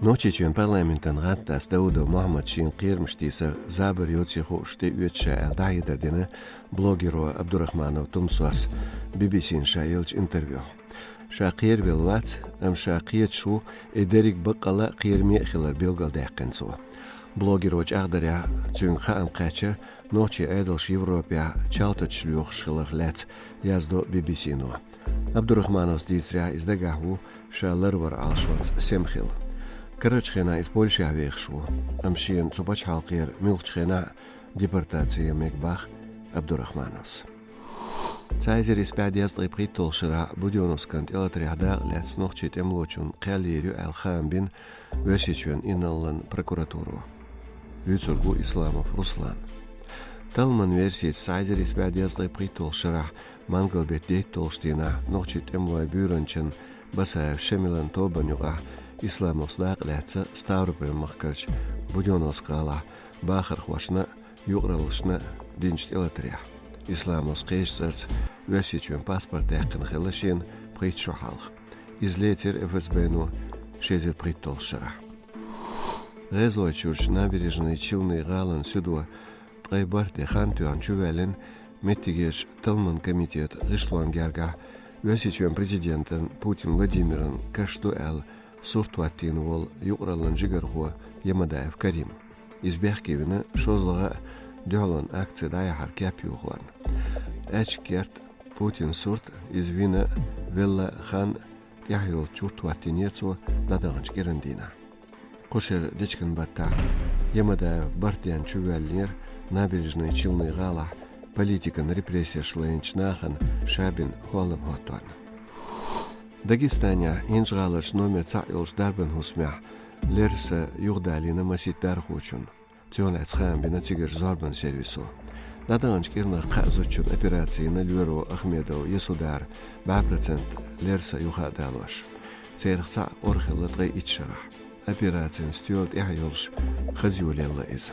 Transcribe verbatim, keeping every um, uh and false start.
Нохчийчоьнан парламентан гӀаттадаьца Даудов Мухьаммада шийна кхерамаш тийсар забар йоций хууш тӀеоьцу ша аьлла дӀахьедар дина блогеро Абдурахманов Тумсос Би Би Сина ша еллачу интервьюхь. Ша кхеравелла вац, амма ша кхеташ ву, и дерриг баккъалла а кхераме а хилар билгалдаьккхина цо. Блогеро чӀагӀдарехь, цуьнга хаам кхаьчна нохчийн Ӏедалш Европехь чалтачаш лоьхуш хиларх лаьцна, яздо Би Би Сино. Абдурахмановс дийцарехь, иза дагахь ву, ша ларвар Ӏалашонца сема хилла. Карарчу хенахь иза Польшехь вехаш ву, амма шена цу пачхьалкхера муьлххачу хенахь а депортаци ян мега боху Абдурахмановс. Цхьа эзар исс бӀе дезткъе пхийтталгӀачу шарахь Будённовскан тӀелатарехь дакъа лаьцна нохчийн тӀемалочунна кхел йийр ю аьлла хаам бина Оьрсийчоьнан инарлан прокуратуро. Вуьйцург ву Исламов Руслан. Талламан версица, цхьа эзар исс бӀе дезткъе пхийтталгӀачу шарахь мангал-беттан дейтталгӀачу дийнахь нохчийн тӀемалойн буьйранчин Басаев Шамилан тобанна юкъахь Исламовс дакъа лаьцна Ставрополь-махкарчу Будённовск гӀалахь бахархошна а, юкъараллашна а динчу тӀелатарехь. Исламовс кхечу цӀарца Оьрсийчоьнан паспорт даьккхина хилла шена пхийтта шо хьалха. Иза лецира ФСБ-но ши эзар пхийтталгӀачу шарахь. ГӀезалойчуьрчу Набережные Челны гӀалин суьдо ткъе бархӀ де хан тоьхна чувоьллина меттигерчу талламан комитетан гӀишлон гергахь Оьрсийчоьнан президентан Путин Владимиран каш ду аьлла сурт хӀоттийна волу юкъараллин жигархо Ямадаев Карим. Иза бехке вина шозлагӀа а дуьхьалонан акци дӀаяхьар кеп юхорна. Аьчка керта Путинан сурт, иза вина а, велла а хан а тӀехь йолчу чурт хӀоттийнера цо дӀадаханчу кӀиран дийнахь. Кху шеран дечкен баттахь Ямадаев бархӀ денна чувоьллинера Набережные Челны гӀалахь политикан репрессеш лайначу нахана ша бина хӀоллам хӀотторна. Дагестанехь ХӀинжа-ГӀаларчу номер цхьаъ йолчу дарбан хӀусамехь лерса юхадалийна масийтта дархочунна. Цунах лаьцна хаам бина цигарчу зорбанан сервисо. ДӀадаханчу кӀирнах кхаа зудчун операци йина лоьро Ахмедов Ясудара бӀе процент лерса юха а далош. Царах цхьаъ къора хилла ткъе итт шарахь. Операцин стоьла тӀехь йолуш хаза йолаелла иза.